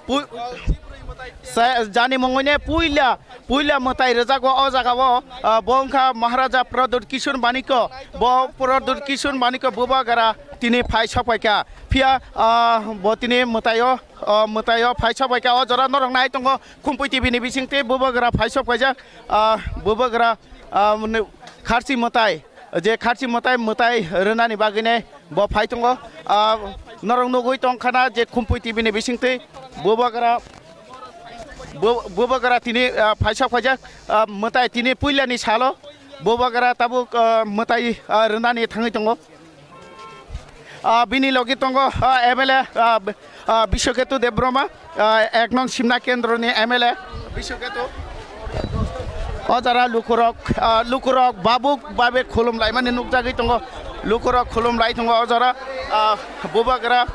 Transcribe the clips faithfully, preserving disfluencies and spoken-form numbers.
Pui-, sa-, jani mungwine puila, puila mwtai rwjago o jagao, ah, bo wngkha Maharaja Pradyut Kishore Manikya. Bo Pradyut Kishore Manikya bubagra tini phai sokpaikha. Phiya, ah, bo tini mwtaio, ah, mwtaio phai sokpaikha. O jora norok nai tongo Khumpui T V ni bisingtwi bubagra phai sokpaijak. Ah, bubagra, ah, mane kharchi mwtai, je kharchi mwtai, mwtai rwnani bagwine bo phai tongo. Ah, norok nugwi tongkhana je Khumpui T V ni bisingtwi bubagra, bu-, bubagra tini, ah, phaisa phaijak, ah, mwtai tini puilani salo bubagra tabuk, ah, mwtai, ah, rwnani thangwi tongo. Ah, bini logi tongo, ah, M L A, ah, b-, ah, Biswaketu Debbarma, ah, ek nong Simna Kendroni M L A Biswaketu. O jora lukurok, ah, lukurok babuk babe khulum laimani nukjagwi tongo. Lukurok khulum lai tongo o jora, ah, bubagra.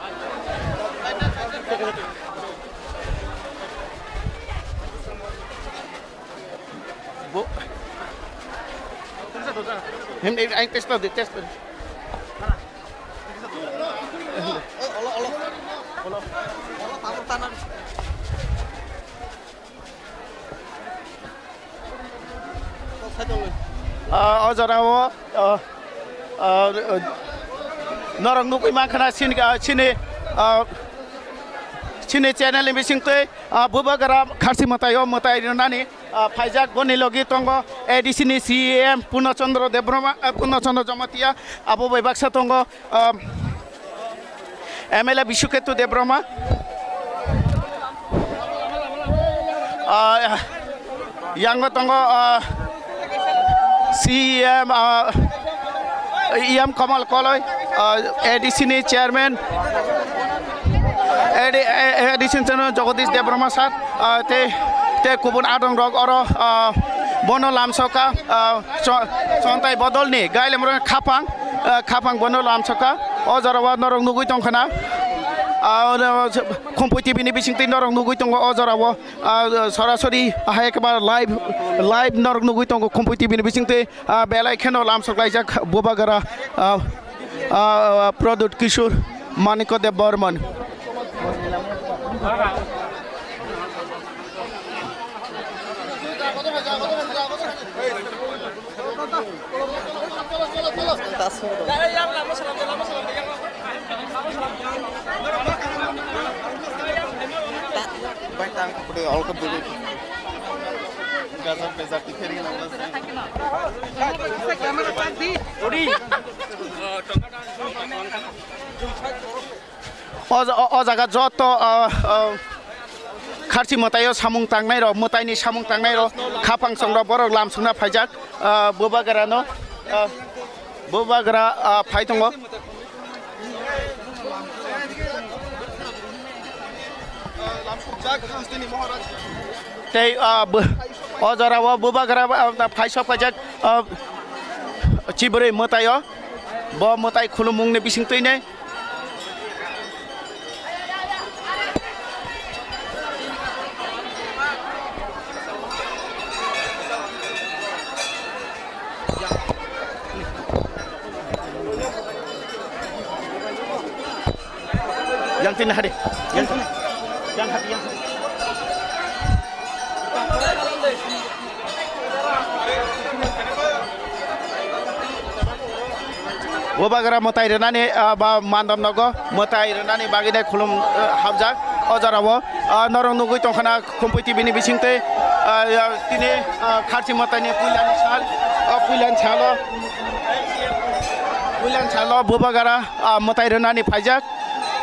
Bu-, hem, hem, ang test di, test di. Ah, o jora o, ah, ah, norok nugwi mankha na sini, ah, sini, ah, sini channel ni bisingtwi, ah, bubagra kharchi mwtai o mwtai rwnani, ah, phaijak. Boni logi tongo A D C ni C E M Purna Chandra Debbarma, ah, Purna Chandra Jamatia, abo bai baksa tongo. Ah, M L A Biswaketu Debbarma, ah, yango tongo, ah, C E M, ah, E M Kamal Koloi, ah, A D C ni chairman, A D, A D C ni chairman Jagadish Debbarma sir, ah, tei, tei kubun adong rok oro, ah, bono lamsoka, ah, Cho-, Chontai Bodolni Gailemro Khapang, ah, Khapang bono lamsoka. O jora o norok nugwi tongkha na. Ah, oro Khumpui T V ni bisingtwi norok nugwi tongo o jora o. Ah, sorasori hai ekbar live, live norok nugwi tongo Khumpui T V ni bisingtwi, ah, belai kheno lamsok laijak bubagra, ah, ah, Pradyut Kishore Manikya Debbarman. O, o, o jaga joto, o, o, kharchi mwtaio samung tangnai rok, mwtaini samung tangnai rok, khapang songrok borok lamsokna phaijak, o, bubagra no, o, bubagra, o, phai tongo. Tei, o, bu-, o jora o bubagra, o, phai sok phaijak, o, chibrwi mwtaio, bo mwtai khulumungni bisingtwi nei. Yang tini hari, yang tini, yang hari, yang hari. Bubagra mwtai rwnani, ah, ba mandam nogo mwtai rwnani bagwi de khulum, ah, habjak. O jora o, ah, norok nugwi tongkhana Khumpui T V ni bisingtwi, ah, ya, tini, ah, kharchi mwtaini puilani sal, ah, puilani salo, puilani salo bubagra, ah, mwtai rwnani phaijak.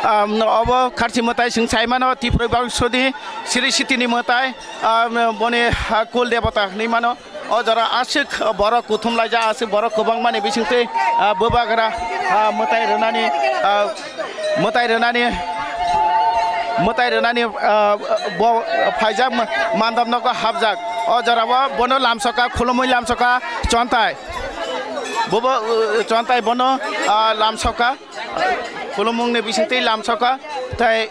Ah, obo kharchi mwtai chwng sai mano Tiproi Bangsodi Sri Sitini mwtai, ah, boni, ah, kul debota hinwi mano. O jora aswk borok kuthum laijak, aswk borok kwbangmani bisingtwi, ah, bubagra, ah, mwtai rwnani, ah, mwtai rwnani, mwtai rwnani, ah, bo phaijak ma-, mandam nogo habjak. O jora o bono lamsoka, khulumui lamsoka Chontai. Bobo, uh, Chontai bono, ah, lamsoka. Khulumungni bisingtwi lamsoka, tei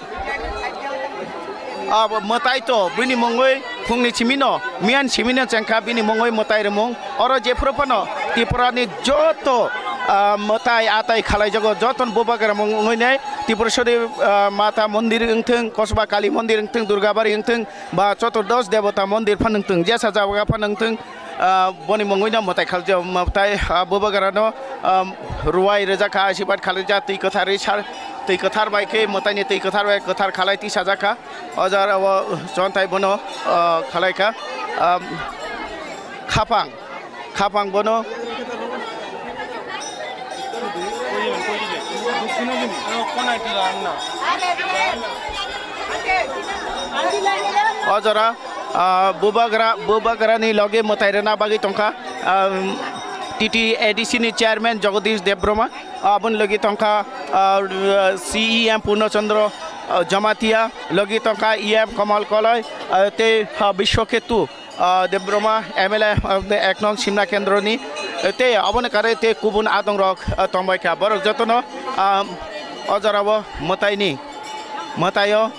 abo mwtai to bini mungwi phungni simino, miyan simino chengkha bini mungwi mwtai rwmung. Oro jephuru phano Tripurani joto Ah, mwtai atai khalaijago joton bubagra mung wngwi nai Tripureshwari, ah, Mata mondir wngthwng, Kosba Kali mondir wngthwng, Durgabari wngthwng, ba Choturdosh Debota mondir phan wngthwng, jesa jaga phan wngthwng, ah, boni mungwi no mwtai khalaijago, mwtai, ah, bubagra no, ah, ruwai rwjak kha, asirwad khalaijak, twi kwthar ri sar, twi kwthar bai khe, mwtai ni twi kwthar bai kwthar khalai tisajak kha, o jora o chontai bono, ah, khalai kha, ah, khapang. Khapang bono. O jora, ah, bubagra, bubagrani loge mwtai rwna bagwi tongkha, ah, T T A D C ni chairman Jagadish Debbarma, aboni logi tongkha, ah, C E M Purno Chandra, ah, Jamatia, logi tongkha E M Kamal Koloi, ah, tei, ah, Bishwaketu. Ah, Debbarma M L A, ah, ek nong Simna Kendroni, eh, tei aboni kare tei kubun adongrok, ah, tongbai kha. Borok jotono, ah, o jorao mwtaini, mwtaio,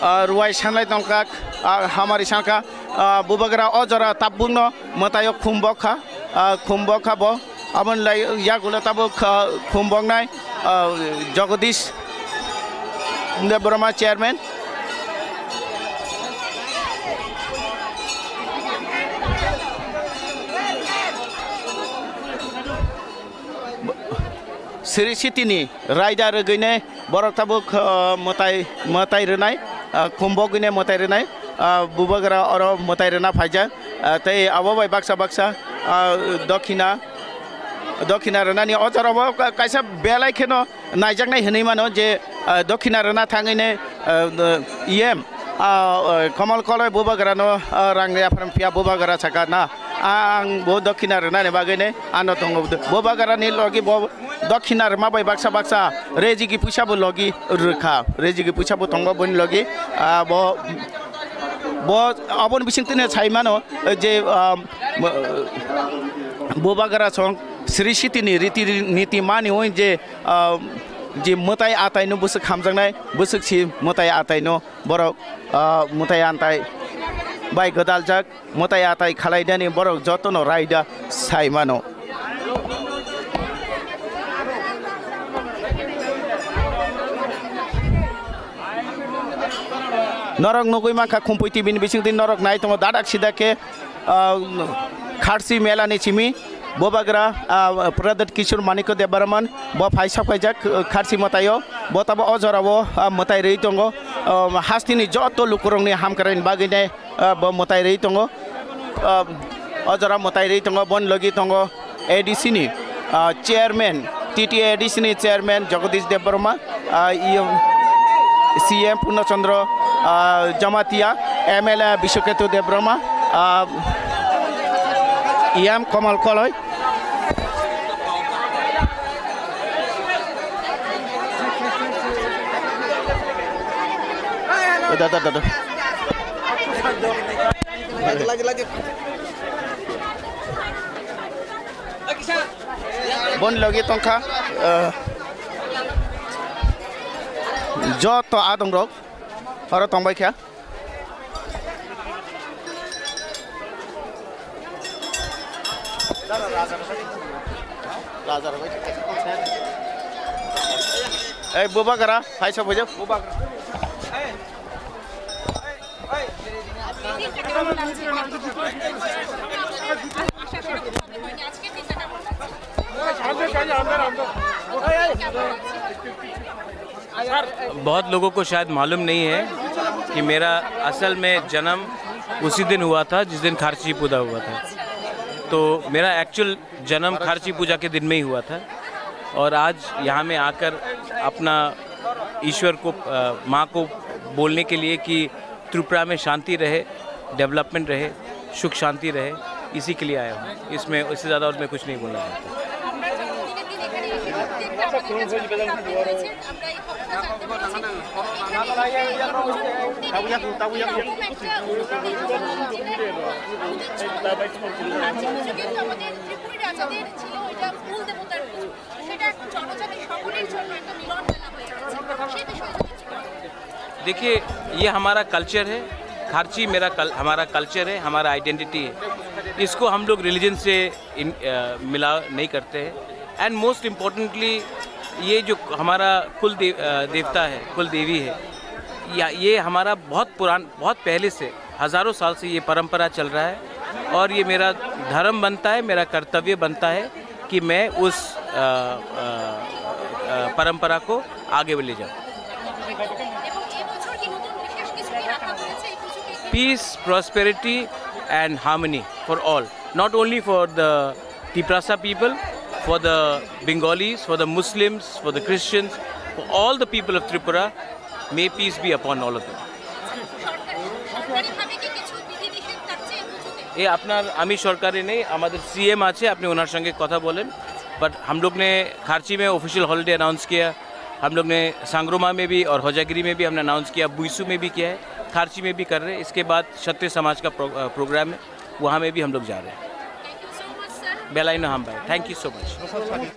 ah, ruwai sanlai tongkha, ah, hamari sankha, ah, bubagra o jora tabukno mwtaio khumbok kha, ah, khumbok kha bo. Aboni lai yagulo tabuk, ah, khumboknai, ah, Jagadish Debbarma chairman. Sri Sitini raida rwgwinai borok tabuk, ah, mwtai, mwtai rwnai, ah, khumbogwinai mwtai rwnai, ah, bubagra oro mwtai rwna phaijak, ah, tei abo bai baksa baksa, ah, dokhina, dokhina rwnani o jorao ka-, kaisa belai kheno naijaknai hinwi mano je, ah, dokhina rwna thangwini, ah, E M, ah, ah, Kamal Koloi bubagrano, ah, rang ri aphram phiya bubagra saka na, ang bo dokhina rwnani bagwini ano tongo. Bubagrani logi bo dokhina rwma bai baksa baksa rejigi puisa bo logi rwkha, rejigi puisa bo tongo boni logi, ah, bo, bo aboni bisingtwi sai mano je, ah, bubagra song Sri Sitini riti niti mani oi je, ah, je mwtai atai no bwswk hamjaknai, bwswk si mwtai atai no borok, ah, mwtai antai bai gwdaljak, mwtai atai khalainani borok jotono raida sai mano. Norok nugwi mankha Khumpui T V ni bisingtwi norok nai tongo dadak sida khe, ah, Kharsi mela ni simi bubagra, ah, Pradyot Kishore Manikya Debbarman bo phai sok phaijak, ah, Kharsi mwtaio bo tabo o jorao, ah, mwtai rwi tongo, ah, hasteni joto lukurokni hamkraini bagwinai, ah, bo mwtai rwi tongo, ah, o jora mwtai rwi tongo, boni logi tongo A D C ni, ah, chairman, T T A D C ni chairman Jagadish Debbarma, ah, E M, C M Purno Chandra, ah, Jamatia, M L A Bishwaketu Debbarma, ah, E M Kamal Koloi. Da, da, da, da. Boni logi tongkha, eh, joto adongrok oro tongbai kha. Ei, bubagra, hai sab hoja, bubagra. बहुत लोगों को शायद मालूम नहीं है कि मेरा असल में जन्म उसी दिन हुआ था जिस दिन खारची पूजा हुआ था। तो मेरा एक्चुअल जन्म खारची पूजा के दिन में ही हुआ था। और आज यहाँ में आकर अपना ईश्वर को, अ, माँ को बोलने के लिए कि त्रिपुरा में शांति रहे, डेवलपमेंट रहे, सुख शांति रहे, इसी के लिए आया हूँ। इसमें, इससे ज़्यादा और मैं कुछ नहीं बोलना चाहता। देखिए, ये हमारा कल्चर है, खारची मेरा कल-, हमारा कल्चर है, हमारा आइडेंटिटी है। इसको हम लोग रिलीजन से इन, अ, मिला नहीं करते हैं। एंड मोस्ट इम्पोर्टेंटली, ये जो हमारा कुल दे-, अ, देवता है, कुल देवी है, या, ये हमारा बहुत पुरान, बहुत पहले से, हज़ारों साल से ये परंपरा चल रहा है और ये मेरा धर्म बनता है, मेरा कर्तव्य बनता है कि मैं उस, अ, अ, अ, परंपरा को आगे ले जाऊँ। এবং এবছর কি নতুন বিশেষ কিছু কি রাখা হয়েছে এই পুজোতে? Peace, prosperity and harmony for all, not only for the Tiprasa people, for the Bengalis, for the Muslims, for the Christians, for all the people of Tripura, may peace be upon all of them. সরকার-, সরকারিভাবে কি কিছু বিধিনিষেধ থাকছে এই পুজোতে? এ আপনার, আমি সরকারে নেই, আমাদের সিএম আছে, আপনি ওনার সঙ্গে কথা বলেন। বাট हम लोग ने खारची में ऑफिशियल हॉलीडे अनाउंस किया, हम लोग ने सांगरोमा में भी और होजागिरी में भी हमने अनाउंस किया, बुइसू में भी किया है, खारची में भी कर रहे हैं। इसके बाद क्षत्रिय समाज का प्रो-, अ, प्रोग्राम है, वहाँ में भी हम लोग जा रहे हैं। Thank you so much, sir. बेलाइनो हम भाई, thank you so much.